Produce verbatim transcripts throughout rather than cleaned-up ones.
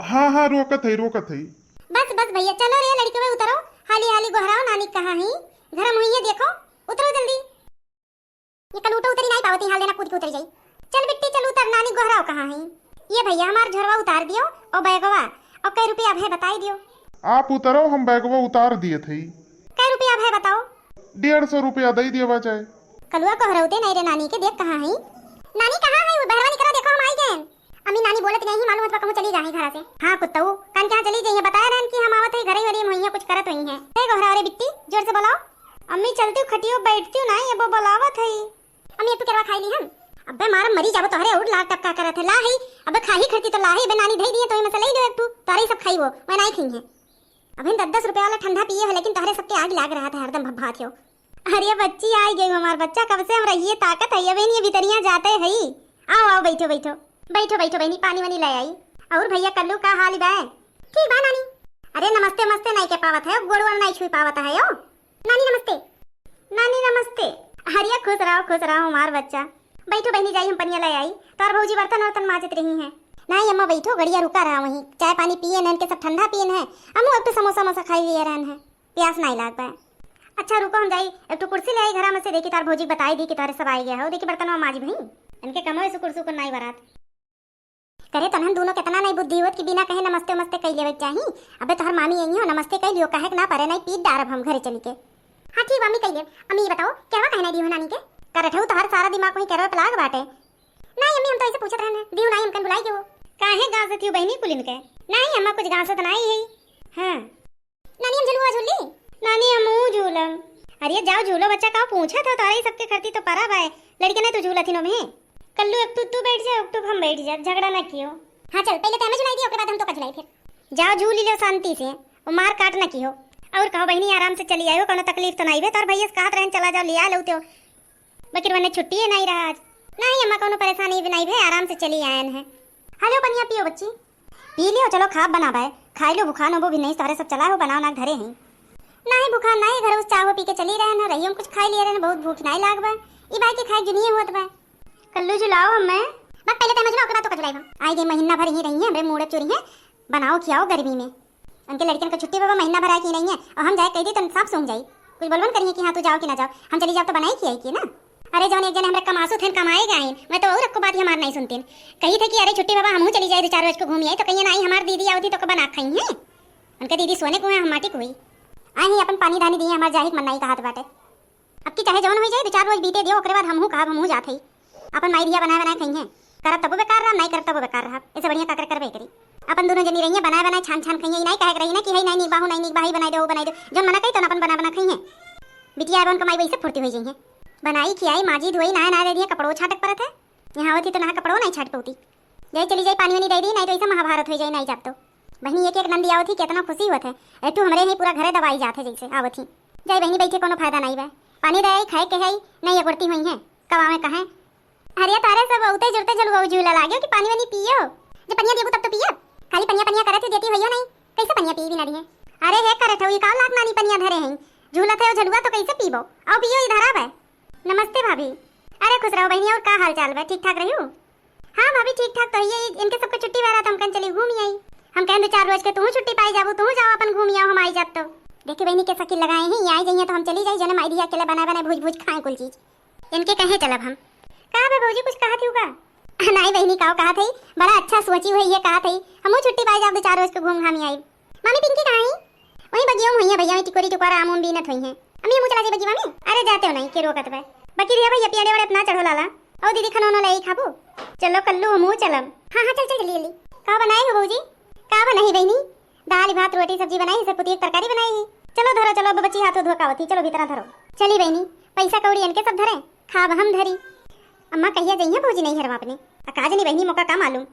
हाँ, हाँ, रोकत है, रोकत है। बस, बस भइया, चलो रे लड़िकवे, उतरो, हाली, हाली गोहराओ नानी कहाँ ही, घर में हुई है, देखो, उतरो जल्दी। ये कलूटो उतरी नाहीं पावत ही, हाल देना कूद के उतरी जाई। चल बिट्टी, चल उतर, नानी गोहराओ कहाँ ही। ये भइया, हमार झोरवा उतार दियो, और बैगवा, और कै रुपया अब है बताई दियो। आप उतरो, हम बैगवा उतार दिए थे। कै रुपया अब है बताओ? डेढ़ सौ रुपया दे दियो बचाए। कलुआ गोहराउते नाहीं रे नानी के, देख कहाँ ही। नानी कहाँ है? वो बहरवा निकरा, देखो हम आई गए। अम्मी, नानी बोलत गई ही, मालूम होत बा कहूँ चली जाही घरा से। हाँ कुत्तऊ, कान के यहाँ चली जाइए, बताया रहन कि हम आवत है, घरे वरे में होइहे, कुछ करत होइहे। हे गोहराओ रे बिट्टी, जोर से बोलाओ। अम्मी चलती हूँ, खटियो बैठती हूँ, नाहीं, अब वो बोलावत है। अम्मी एक ठो केरवा खाई ली हम। अबे मार मरी जाबो तोहरे, और लाग टपका करत है, ला है। अबे खाही खरती तो ला है, अबे नानी धई दिए तो इनमें से ले लो एक ठो, तोहरे ही सब खाई वो, मैं नाहीं खाई है। अबे दस दस रुपया वाला ठंडा पिए है, लेकिन तोहरे सबके आग लाग रहा था, हरदम भभात हो। अरे बच्ची, आई गई हमार बच्चा, कब से हम रहिए ताकत है, अबे नहीं भीतरिया जाते है। आओ, आओ, बैठो, बैठो, बैठो, बैठो बहनी, पानी वानी ले आई। और भइया कल्लू का हाल बा? ठीक बा नानी। अरे नमस्ते, नमस्ते नाहीं के पावत है, गोड़ वोड़ नाहीं छुई पावत है यो। नानी नमस्ते। नानी नमस्ते। अरे खुश रहो, खुश रहो हमार बच्चा। बैठो बहनी, जाई हम पनिया ले आई। तोर भौजी बर्तन वर्तन माजत रही हैं। नाहीं अम्मा बैठो, गड़िया रुका रहा वहीं, चाय पानी पिए न, इनके सब ठंडा पिए न है। अम्मू एक तो समोसा वमोसा खाई लिए रहन है। प्यास नाहीं लाग पाए। अच्छा रुको, हम जाई एक ठो कुर्सी ले आई घरा में से, देखी तार भौजी बताई दी कि तारे सब आई गया हो, देखी बर्तनवा माजी भई। इनके कमो ऐसे कुर्सी को नाहीं बरात। करे तनहन दोनों केतना नाहीं बुद्धि होत कि बिना कहे नमस्ते उमस्ते कई लेवे के चाही। अबे तोहर मामी आई हो, नमस्ते कई लियो, कहे के ना परे, नाहीं पीट डारब हम घरे चली के। हाँ ठीक बा, अम्मी कई लेब। अम्मी ये बताओ, केरवा काहे नाहीं दी हो नानी के? करठऊ तोहर सारा दिमाग वही केरवा पे लाग बाटे। नाहीं अम्मी, हम तो ऐसे पूछत रहन है, दी हो नाहीं, हमकन बुलाई के हो। काहे गांसत हो बहनी कुलिन के? नाहीं अम्मा, कुछ गांसत नाहीं है। हाँ। नानी हम झुलुआ झूली? नानी हमहू झूलम। अरे जाओ झूलो बच्चा, का पूछत हो, तोहरे ही सबके खरती तो परा बाय। लड़के नहीं तो झूलत ही नो में। कल्लू एक तू, तू बैठ जा, एक तू हम बैठ जा, झगड़ा ना कियो। हाँ चल, पहले तो हमें झुलाई दियो, ओकरे बाद हम तो का झुलाई फिर। जाओ झूली लो शांति से, वो मार काट ना कियो। और कहो बहनी, आराम से चली आयो, कोनो तकलीफ तो नहीं बे? तोर भैया से कहत रहन चला जाओ, लिया लो तो। बकिर वने छुट्टी है नहीं रहा आज। नहीं अम्मा, कोनो परेशानी भी नहीं बे, आराम से चली आयन है। हेलो पनिया पियो बच्ची। पी लियो, चलो खाब बनाबे, खाई लो, भुखान होबो भी नहीं, तोहरे सब चला हो बनाओ ना धरे हैं। नहीं भुखान नहीं, घर उस चाहो पी के चली रहे ना, रहियो हम कुछ खाई लिए रहे ना, बहुत भूख नहीं लाग बा। ई बाई के खाए जुनिए होत बा। कल्लू झुलाओ हमें। बस पहले तय मजला ओकरा तो कजुलाई बा। आई गई महीना भर ही रही है, हमरे मूड़े चोरी है, बनाओ खियाओ गर्मी में। उनके लड़कियन का छुट्टी बाबा महीना भर आए की नहीं है, और हम जाए कह दी तो साफ सूंघ जाई। कुछ बोलबन करिए कि हाँ तू जाओ कि ना जाओ, हम चली जाओ तो बनाई खियाई की ना। अरे जौन एक जने हमरे कमासु थेन कमाए गए हैं, मैं तो और अक्को बात ही हमार नहीं सुनतीन। कही थे कि अरे छुट्टी बाबा हमहू चली जाए दो चार रोज को घूम आई, तो कहिए ना आई हमार दीदी आवती तो कब बना खाई हैं। उनके दीदी सोने को है, हम माटी को हुई। आई ही अपन पानी धानी दिए, हमार जाहिक मन नहीं कहत बाटे। अब की चाहे जौन हो जाए, दो चार रोज बीते दियो, ओकरे बाद हमहू कहब, हमहू जात हई। अपन माई धिया बनाए बनाए खइहें। करब तबो बेकार रहब, नाई करब तबो बेकार रहब। इससे बढ़िया का करे करबे करी। अपन दोनों जनी रहिए, बनाए बनाए छान छान खइहें। ई नाई कहे के रही ना कि हई नाई निक बाहू, नाई निक बाही बनाए दे, वो बनाए दे। जौन मना कही तो अपन बनाए बनाए खइहें। बिटिया बन कमाई वही सब फुर्ती हो जाइए। बनाई खियाई, माजी धोई, नहाए नहाए दे दिए, कपड़ो छाटक परत है। यहाँ होती तो ना कपड़ो नहीं छाट पौती। जाई चली जाई, पानी वानी दे दी, नाई तो ऐसे महाभारत हो जाए, नाई जाब तो। बहनी एक एक नंदी आवत ही, कितना खुशी होत है। ए तू हमरे ही पूरा घरे दवाई जात है जैसे आवत ही। जाई बहनी बैठे कोनो फायदा नाई बा। पानी दे आई, खाए के है, नहीं अगोरती हुई है। कब आवे कहे। अरे तारे सब बहुते जुरते झलुआ झूला लाग्यो कि पानी वानी पियो। जब पनिया देबू तब तो पियब। खाली पनिया पनिया करत ही देती होइयो नहीं। कैसे पनिया पी बिना दिए? अरे हे करत हो, ई का लाख नानी पनिया धरे हैं। झूलत है झलुआ तो कैसे पीबो? आओ पियो, इधर आवे। नमस्ते भाभी। अरे खुश रहो बहनी, और का हाल चाल बा? ठीक ठाक रह्यू? हाँ भाभी, ठीक ठाक तो है। इनके सबके छुट्टी बा रहा, तो हम कन चली घूम आई। हम कहन दो चार रोज के तू छुट्टी पाई जाबू, तू जाओ अपन घूम आओ, हम आई जाब तो। देखी बहनी के शकील लगाए हैं, ये आई जाइए तो हम चली जाई, जने माई दी अकेले बनाए बनाए भूज भूज खाए कुल चीज। इनके कहे चलब हम। का बे भौजी, कुछ कहत ही का? नहीं बहनी, का कहत है, बड़ा अच्छा सोची हुई ये कहत है, हमहू छुट्टी पाई जाब दो चार रोज के घूम घाम आई। मामी पिंकी कहाँ है? वहीं बगिया में हुई है भैया, वहीं टिकोरी टिकोरा आम उम बीनत हुई है। अम्मी हमहू चला जाई बगिया में। अरे जाते हो नहीं, के रोकत बा। बाकी रिया भैया पियाड़े वड़े अपना चढ़ो लाला। और दीदी खाना उना ले आई खाबू। चलो कल्लू हमहू चलब। हाँ हाँ चल चल जल्दी जल्दी। का बनाए हो भौजी? का बनाई बहनी? दाल भात रोटी सब्जी बनाई है, पुतिया की तरकारी बनाई है। चलो धरो चलो, अब बच्ची हाथों धोकावत ही, चलो भीतरा धरो। चली बहनी, पैसा कौड़ी इनके सब धरे, खाब हम धरी। अम्मा कहिया जइहे भौजी नहीं हरवा अपने। आ का जनी बहनी मोका का मालूम।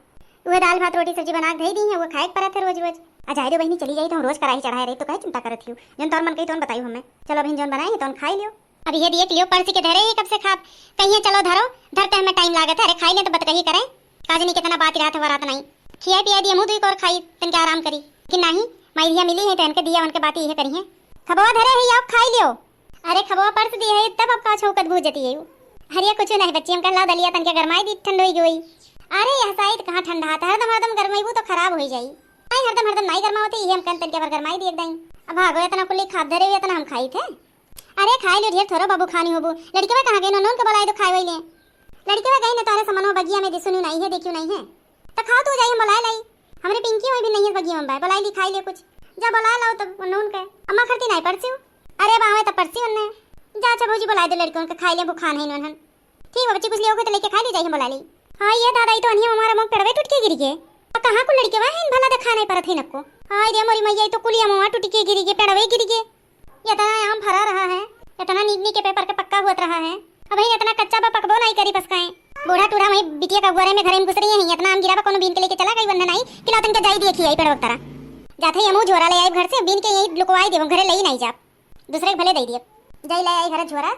उहे दाल भात रोटी सब्जी बना के धई दी है, वो खाए के परत है रोज रोज। आ जाए दो बहनी, चली जाई तो हम रोज कराही चढ़ाए रही, तो काहे चिंता करत हियो? जौन तोर मन कही तौन बताइयो हमें। चलो बहन जौन बनाए है तौन खाई लियो। अब ये दिए लियो परसी के धरे ही कब से खाब। कहिए चलो धरो, धरते हमें टाइम लागत है। अरे खाई ले तो बतकही करें। का जनी कितना बात रहत है वरात नहीं। खियाई पियाई दिए मुँह दुई कोर खाई, तनके आराम करी। कि नहीं, माई धिया मिली है तो इनके दिया उनके बात यह करी है। खबवा धरे है, आओ खाई लियो। अरे खबवा परस दी है, तब अब का छौकत भूजती है। अरे कुछ नहीं बच्ची, हम कहला दलिया तनके गरमाई दी, ठंड होई गई। अरे यह साइड कहाँ ठंडा आता है, हरदम हरदम गरमाईबू तो खराब होई जाई। आई हरदम हरदम नाई गरमावत है, इहे हम कन तनिका भर गरमाई दिए दाई। अब भागो, इतना कुल्ली खात धरे हुए, इतना हम खाई थे। अरे खाई ले ढेर थोरो बाबू खानी होबू। लड़िकवा कहाँ गई? ननून के बोलाई दो खाए वही ले। लड़िकवा गई न तोहरे समनवा बगिया में दिसुनु नहीं है, देखियो नहीं है। तो खाओ तू, जाई हम बोलाए लाई। हमरे पिंकी वही भी नहीं है बगिया में बाय, बोलाई ली खाई ले कुछ। जा बोलाए लाओ तब ननून के। अम्मा खरती नहीं परसियो। अरे बावे तब परसी उन्ने। जा अच्छा भौजी बोलाए दे लड़िकवन के खाई ले, भूखान है इन्हन। ठीक बा बच्ची, कुछ लियो के तो लेके खाई ले जाई हम बोला ली। हाँ ये दादा, ई तो अनिया हमारा मुंह पेड़वे टूट के गिर गए। आ कहाँ को लड़िकवा है, भला देखा नहीं परत है नको। हाय रे मोरी मैया, ई तो कुलिया मुआ टूट के गिर गए, पेड़वे गिर गए। इतना आम फरा रहा है, इतना नीक नीक के पेपर के पक्का हुआ रहा है, अब ही इतना कच्चा बा, पकबो नहीं करी पसकाए। बूढ़ा टूढ़ा वही बिटिया का गुआरे में घरे में घुस रही है, इतना आम गिरा बा, कोनो बीन के लेके चला गई वरना नहीं, कि लातन के जाई दिए खियाई पेड़वा तरा। जाते ही हमू झोरा ले आई घर से, बीन के यही लुकवाई देबो, घरे ले ही नहीं जाब, दूसरे के भले दे दिए। जाई ले आई घर झोरा,